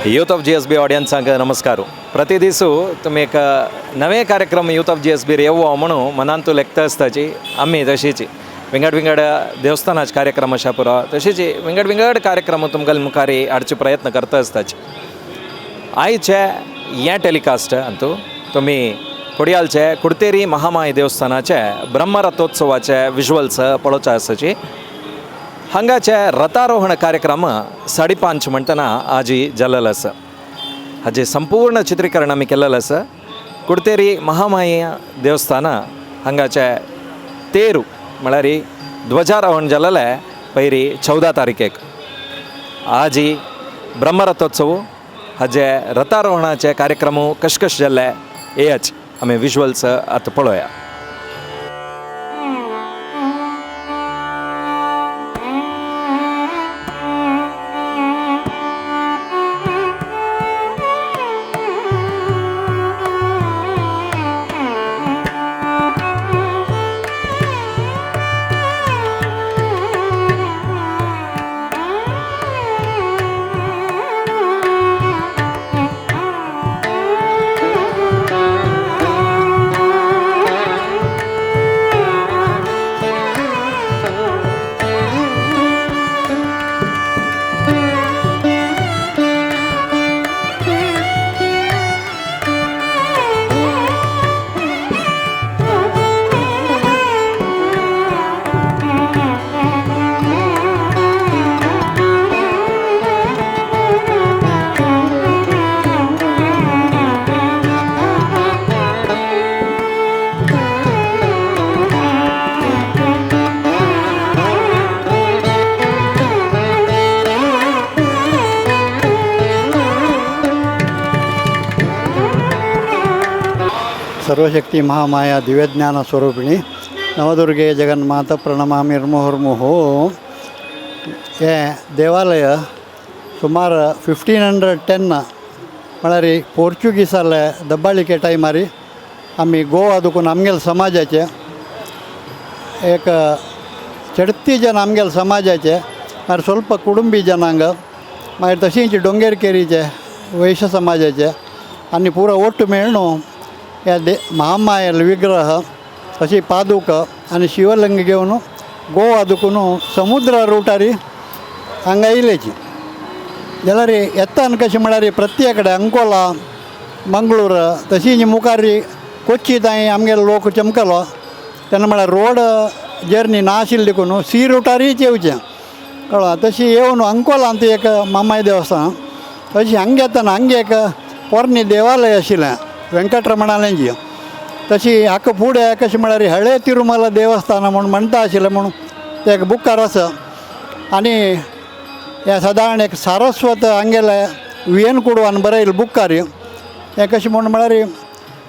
Youth of GSB ऑडियन्सांक नमस्कार. प्रति दिसू तुमी एक नवे कार्यक्रम यूथ ऑफ जीएसबी येवो म्हणून मनांतू लेखता आसताची. आमी तशीच विंगड विंगड देवस्थानाचे कार्यक्रम अशा पुरो तशीच विंगड विंगड कार्यक्रम तुमकां मुखार हाडचे प्रयत्न करता आसताची. आयचे हें टेलिकास्ट अंतू तुमी कोडियालचे कुडतेरी महामाय देवस्थानाचे ब्रह्मरथोत्सवाचे विज्युअल्स पळोवचे आसाची. हांगाचे रथारोहण कार्यक्रम 5:30 म्हणटना आजी जाल्लो आसा. हाजें संपूर्ण चित्रीकरण आमी केल्लें आसा. कुडतेरी महामाय देवस्थान हांगाचे तेरू म्हळ्यार ध्वजारोहण जाल्लें पयरी 14 तारखेक. आजी ब्रह्मरथोत्सव हाजे रथारोहणाचे कार्यक्रम कश कश जाल्ले हेच आमी विज्युअल्स आतां पळोवया. सर्वशक्ती महामाया दिव्यज्ञान स्वरूपिणी नवदुर्गे जगन्माता प्रणमामि मुहुर्मुहु. हे देवालय सुमार 1510 म्हळ्यार पोर्चुगीसाले दब्बाळिके टायमार आमी गोवा दुखून आमगेले समाजाचे एक चडती जन आमगेले समाजाचे मागीर स्वल्प कुटुंबी जनांग मागीर तशींच डोंगेर केरीचे वैश्य समाजाचे आनी पुरो ओट्ट मेळ्ळो ह्या दे महामायल विग्रह अशी पादुक आनी शिवलिंग घेवन गोवा दुखून समुद्र रुटारी हांगा येयलेची. जाल्यार येतान कशें म्हळ्यार प्रत्येक कडेन अंकोला मंगळूर तशीच मुखार कोच्ची तांय आमगेलो लोक चमकलो तेन्ना म्हळ्यार रोड जर्नी ना आशिल्ली देखून सी रुटारीच येवचें कळ्ळा. तशी येवन अंकोलांत एक मामाय देवस्थान तशी हांगा येतना हांगा एक पोरणी देवालय आशिल्लें वेंकटरमणाल्यांची. तशी हाका फुडें कशें म्हळ्यार हळे तिरुमला देवस्थान म्हूण म्हणटा आशिल्लें म्हूण तें एक बुकार आसा. आनी हें सादारण एक सारस्वत हांगेलें व्ही एन कुडवान बरयलें बुकार हें कशें म्हूण म्हळ्यार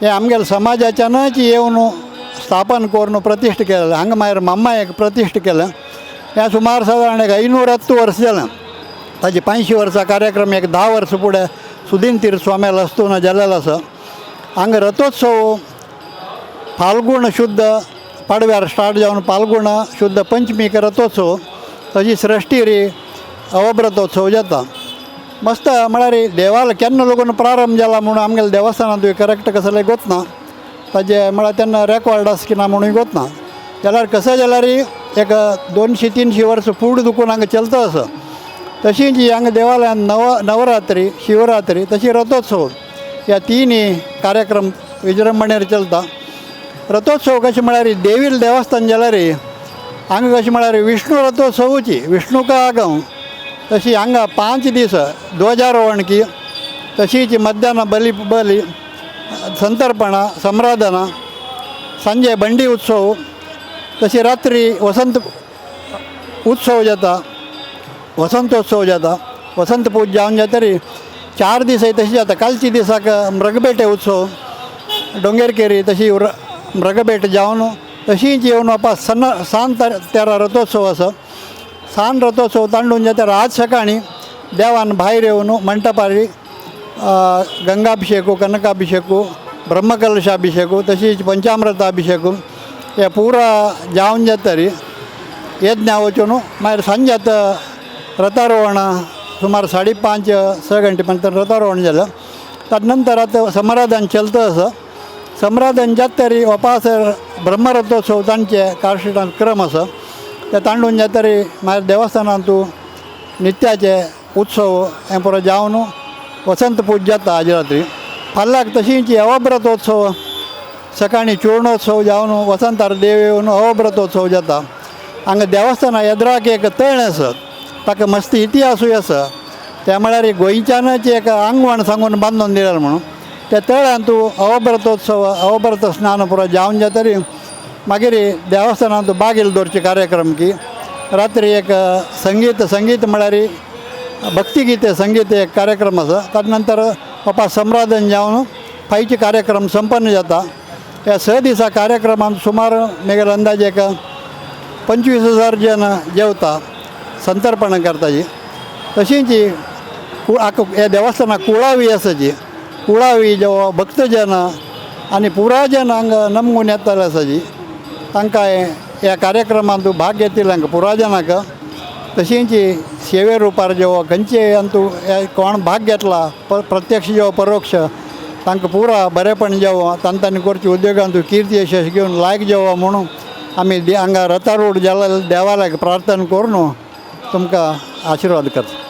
हें आमगेलें समाजाच्यानच येवन स्थापन करून प्रतिश्ठ केलें. हांगा मागीर मामायक प्रतिश्ठ केलें. हें सुमार सादारण एक 510 वर्स जालें. ताजी 500 वर्सां कार्यक्रम एक 10 वर्सां फुडें सुदीन तीर्थ स्वाम्याल आसतना जाल्लेलो आसा. हांगा रथोत्सव फाल्गुण शुद्ध पाडव्यार स्टार्ट जावन फाल्गुण शुद्ध पंचमीक रथोत्सव तशी सृश्टी री अवब्रतोत्सव जाता. मस्त म्हळ्यार देवाल केन्ना लोगून प्रारंभ जाला म्हणून आमगेले देवस्थानांत करेक्ट कसलें गोतना ताजें म्हळ्यार तेन्ना रेकॉर्ड आसा की ना म्हणून गोतना. जाल्यार कशें जाल्यार एक 200-300 वर्सां फुडें दुखून हांगा चलता आसा. तशीच हांगा देवालयांत नवरात्री शिवरात्री तशी रथोत्सव ह्या तिनूय कार्यक्रम विजृंभणेर चलता. रथोत्सव कशें म्हळ्यार देवील देवस्थान जाल्यार हांगा कशें म्हळ्यार विष्णू रथोत्सवची विष्णुका आगम तशी हांगा 5 दीस ध्वजारोहण की तशीच मध्यान बली बली संतर्पण समराधना सांजे बंडी उत्सव तशी रात्री वसंत उत्सव जाता वसंतोत्सव जाता. वसंत पूज जावन जातरी 4 दीस तशी जाता. कालची दिसाक मृगबेटे उत्सव डोंगेरकेरी तशी मृगबेट जावन तशीच येवन वापस सन सान 13 रथोत्सव आसा. सान रथोत्सव तांडून जाता. आज सकाळी देवान भायर येवन मंटपार गंगाभिषेक कनकाभिषेक ब्रह्मकलशाभिषेक तशीच पंचामृताभिषेक हे पुरा जावन जातरी यज्ञ वचून मागीर सांजे रथारोहण सुमार 5:30-6 घंटे पर्यंत रथारोहण जालें. तदनंतर आतां समराधन चलता आसा. समराधन जाता तरी ओपासर ब्रह्मरथोत्सव तांचे कार्शिटान क्रम आसा. ते तांडून जाता तरी मागीर देवस्थानांतू नित्याचे उत्सव हें पुरो जावन वसंत पूज जाता आज रात्री. फाल्याक तशींच अवब्रतोत्सव सकाळीं चूर्णोत्सव जावन वसंतार देव येवन अवब्रतोत्सव जाता. हांगा देवस्थाना येद्राक एक तळें आसा, ताका मस्ती इतिहासूय आसा. त्या म्हळ्यार गोंयच्यानच एक आंगवण सांगून बांदून दिलें म्हणून त्या तळ्यांत अवब्रतोत्सव अवब्रत स्नान पुरो जावन जातरी मागीर देवस्थानांत बागील दवरचे कार्यक्रम की रात्री एक संगीत संगीत म्हळ्यार भक्तिगीत संगीत एक कार्यक्रम आसा. ताजे नंतर पप्पा समराधन जावन फायचे कार्यक्रम संपन्न जाता. ह्या 6 दिसा कार्यक्रमांत सुमार मेगेले अंदाज एक 25,000 जन जेवता, संतर्पण करता जी. तशींच ह्या देवस्थानाक कुळावी आसा जी. कुळावी जेव भक्तजन आनी पुराजन हांगा नमगून येताले आसा जी. तांकां ह्या कार्यक्रमांत भाग घेतिल्ले हांगा पुराजनाक तशींच सेवे रुपार जेव खंयचे अंतू कोण भाग घेतला प्रत्यक्ष जेव परोक्ष तांकां पुरा बरेपण जेव तांणी करचे उद्योगांत कीर्ती यशस घेवन लायक जेव म्हणून आमी हांगा रथारूढ जाल्या देवालयाक प्रार्थना करून तुमकां आशिर्वाद करता.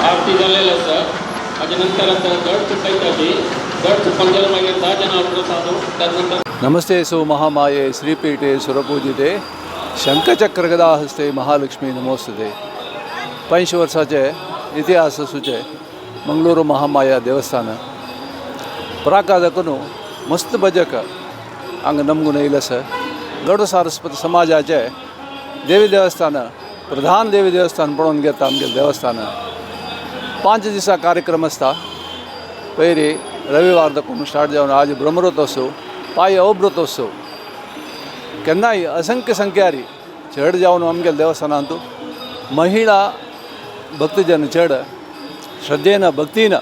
आरती जाल्लेली आसा. ताजे नंतर आतां धड चुकयता ती धड चुकोन जाल्यार मागीर 10 जाणां प्रसाद त्याच नंतर. नमस्ते सो महामाये श्रीपीठे सुरपूजिते शंखचक्रगदाहस्ते महालक्ष्मी नमोस्तुते. 85 वर्षाचे इतिहास आसूचे मंगळूर महामाया देवस्थान प्राकादकून मस्त भजक हांगा नमगून येयले आसा. गौड सारस्वत समाजाचे देवी देवस्थान प्रधान देवी देवस्थान पळोवन घेता आमगेलें देवस्थान. 5 दिसा कार्यक्रम आसता. पयली रविवार दाखून स्टार्ट जावन आज ब्रह्मरोत आसूं. पाय अवभृतोत्सव केन्नाय असंख्य संख्यारी चड जावन आमगेले देवस्थानांतू महिळा भक्तजन चड श्रद्धेन भक्तीन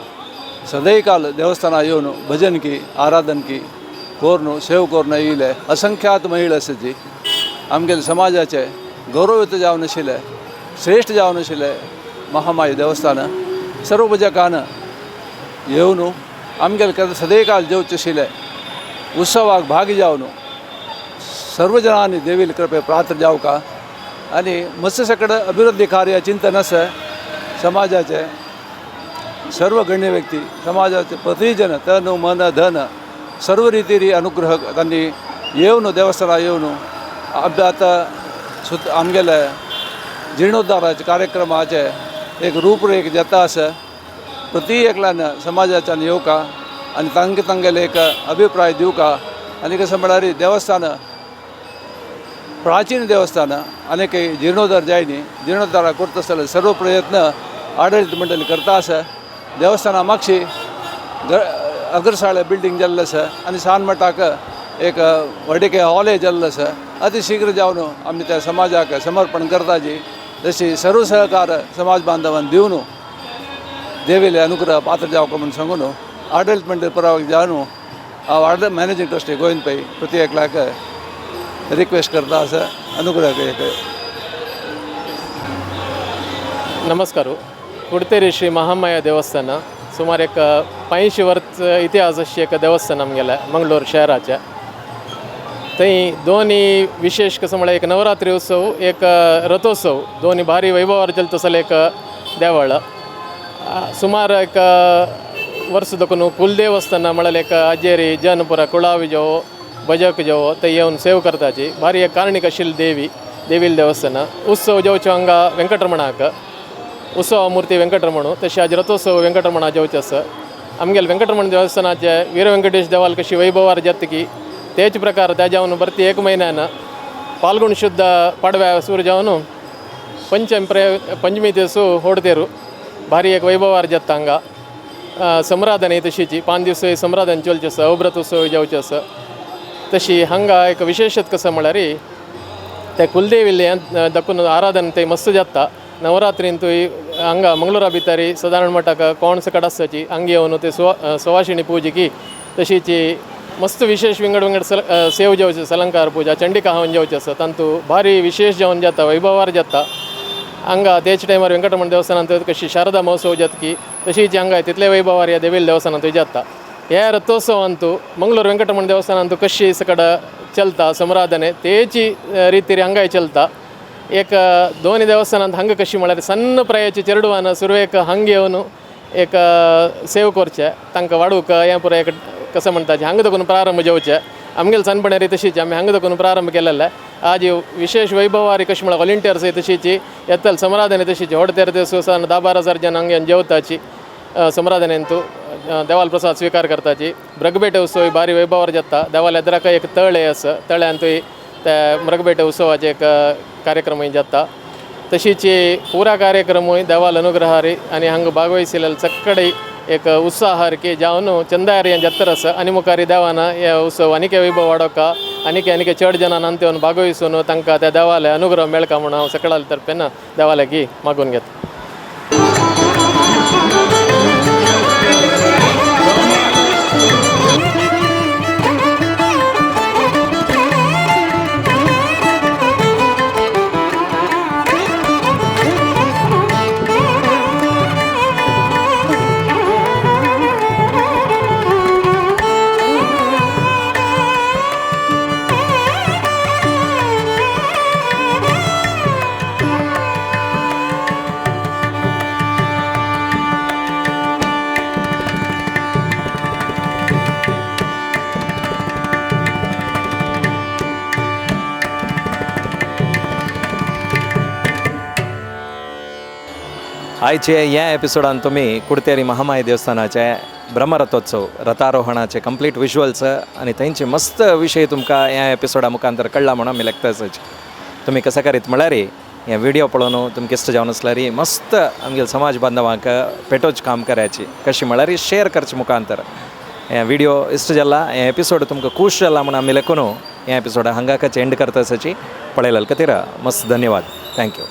सदैकाल देवस्थाना येवन भजन की आराधन की कोर्नु सेव कोर्न येयले असंख्यात महिळा आसा जी आमगेले समाजाचे गौरवयुक्त जावन आशिल्ले श्रेश्ठ जावन आशिल्ले महामाय देवस्थान सर्व भजकान येवन आमगेले सदैकाल जेवचे आशिल्ले उत्सवाक भागी जावन सर्व जणांनी देवील कृपे प्रार्थ जावका आनी मत्स्य सकड अभिवृद्धी कार्य चिंतन आसा समाजाचे सर्व गण्य व्यक्ती समाजाचे प्रतिजन तन मन धन सर्व रीतीरी अनुग्रह तांणी येवन देवस्थाना येवन आतां सुत आमगेले जिर्णोद्धाराचे कार्यक्रमाचे एक रूपरेख जाता आसा प्रति एकल्यान समाजाच्यान येवका आनी तांकां तांगेले एक अभिप्राय दिवका आनी कशें म्हळ्यार देवस्थान प्राचीन देवस्थान आनी काही जिर्णोद्धार जायनी जिर्णोद्धार करता आसतना सर्व प्रयत्न आडळीत मंडळी करता आसा. देवस्थाना मागशी अगरसाळे बिल्डींग जाल्लें आसा आनी सान मठाक एक व्हडीके हॉलय जाल्लो आसा. अति शीघ्र जावन आमी त्या समाजाक समर्पण करता जी तशी सर्व सहकार समाज बांधवान दिवन देवीले अनुग्रह पात्र जावका म्हूण सांगून आडळीत मंडळ परावाक जावन हांव आडळीत मॅनेजींग ट्रस्टी गोविंद पै प्रति एकल्याक रिक्वेस्ट करता आसा अनुग्रह एक. नमस्कार. कुडतेरी श्री महामाया देवस्थान सुमार एक 85 वर्स इतिहास अशी एक देवस्थान आमगेलें मंगलोर शहराचें. थंय दोनी विशेष कसो म्हळ्यार एक नवरात्री उत्सव एक रथोत्सव दोनी भारी वैभवार चलता तसलें एक देवळ. सुमार एक वर्स दखून कुलदेवस्थान म्हळ्यार एक आजेरी जनपुरा कुळावी जेवो भजक जेवो थंय येवन सेव करताची भारी एक कारणीक आशिल्ली देवी देवील देवस्थान. उत्सव जेवचो हांगा वेंकटरमणाक उत्सव मूर्ती वेंकटरमण तशें आज रथोत्सव वेंकटरमणा जेवचें आसा. आमगेले वेंकटरमण देवस्थानाचे वीर वेंकटेश देवाल कशी वैभवार जाता की तेच प्रकार त्या जावन भरती एक म्हयन्यान फाल्गुन शुद्ध पाडव्या सूर जावन पंचमी दिवस होडतेरू भारी एक वैभवार जाता हांगा. समराधन तशीची 5 दीस समराधन चलचें आसा अवव्रत उत्सव जावचें आसा. तशी हांगा एक विशेशत कसो म्हळ्यार ते कुलदेविल्ले दाखून आराधन ते मस्त जाता. नवरात्रींतूय हांगा मंगळूरा भितर सादारण मठाक कोण सकट आसताची हांगा येवन ते सुवाशिणी पुजिकी तशीची मस्त विशेष विंगड विंगड सेव जेवचे अलंकार पुजा चंडिका हवन जेवचें आसा तांतू भारी विशेष जेवण जाता वैभवार जाता. हांगा तेच टायमार वेंकटरमण देवस्थानांत कशी शारदा महोत्सव जाता की तशीच हांगा तितले वैभवार ह्या देवील देवस्थानांतूय जाता. ह्या रथोत्सवांतू मंगळूर वेंकटरमण देवस्थानांतू कशी सकड चलता समराधने तेची रितीर हांगाय चलता. एक दोनी देवस्थानांत हांगा कशी म्हळ्यार सन्न प्रायेचे चेडवान सुरवेक हांगा येवन एक सेव करचें तांकां वाडूंक हें पुरो एक कसो म्हणटा हांगा दखून प्रारंभ जेवचें. आमगेले सणपणारी तशीच आमी हांगा दखून प्रारंभ केलेले आज विशेष वैभवारी कशें म्हळ्यार व्हॉलंटियर्स तशीची येतले समराधने तशीची व्हड तेर दीस 10-12 हजार जन हांगा जेवताची समराधनेंतू देवाल प्रसाद स्विकार करताची. मृगबेटे उत्सव भारी वैभवार जाता. देवाल एदराक एक तळें आसा तळ्यांतूय ते मृगबेटे उत्सवाचे एक कार्यक्रमूय जाता. तशीच पुरा कार्यक्रमूय देवाल अनुग्रहारी आनी हांगा भागवयशिल्ले चक्कडे एक उत्साहार की जावन चंदारी जात्रा आसा आनी मुखार देवान हे उत्सव आनीक वैभव वाडोवका आनीक आनीक चड जणां येवन भागवयसून तांकां त्या देवाले अनुग्रह मेळका म्हूण हांव सकळाले तर्फेन देवाले मागून घेता. आयचे ह्या एपिसोडान तुमी कुडतेरी महामाय देवस्थानाचे ब्रह्मरथोत्सव रथारोहणाचे कंप्लीट विज्युअल्स आनी थंयचे मस्त विशय तुमकां ह्या एपिसोडा मुखांतर कळ्ळा म्हणून आमी लेखता आसाची. तुमी कसो करीत म्हळ्यार हे व्हिडिओ पळोवन तुमकां इश्ट जावन आसल्यार मस्त आमगेले समाज बांधवांक पेटोवचें काम करायची कशी म्हळ्यार शेअर करचे मुखांतर. हे व्हिडिओ इश्ट जाला, हे एपिसोड तुमकां खूश जाला म्हूण आमी लेखून हे एपिसोड हांगाकच एंड करता आसाची. पळयल्यार खातीर मस्त धन्यवाद. Thank you.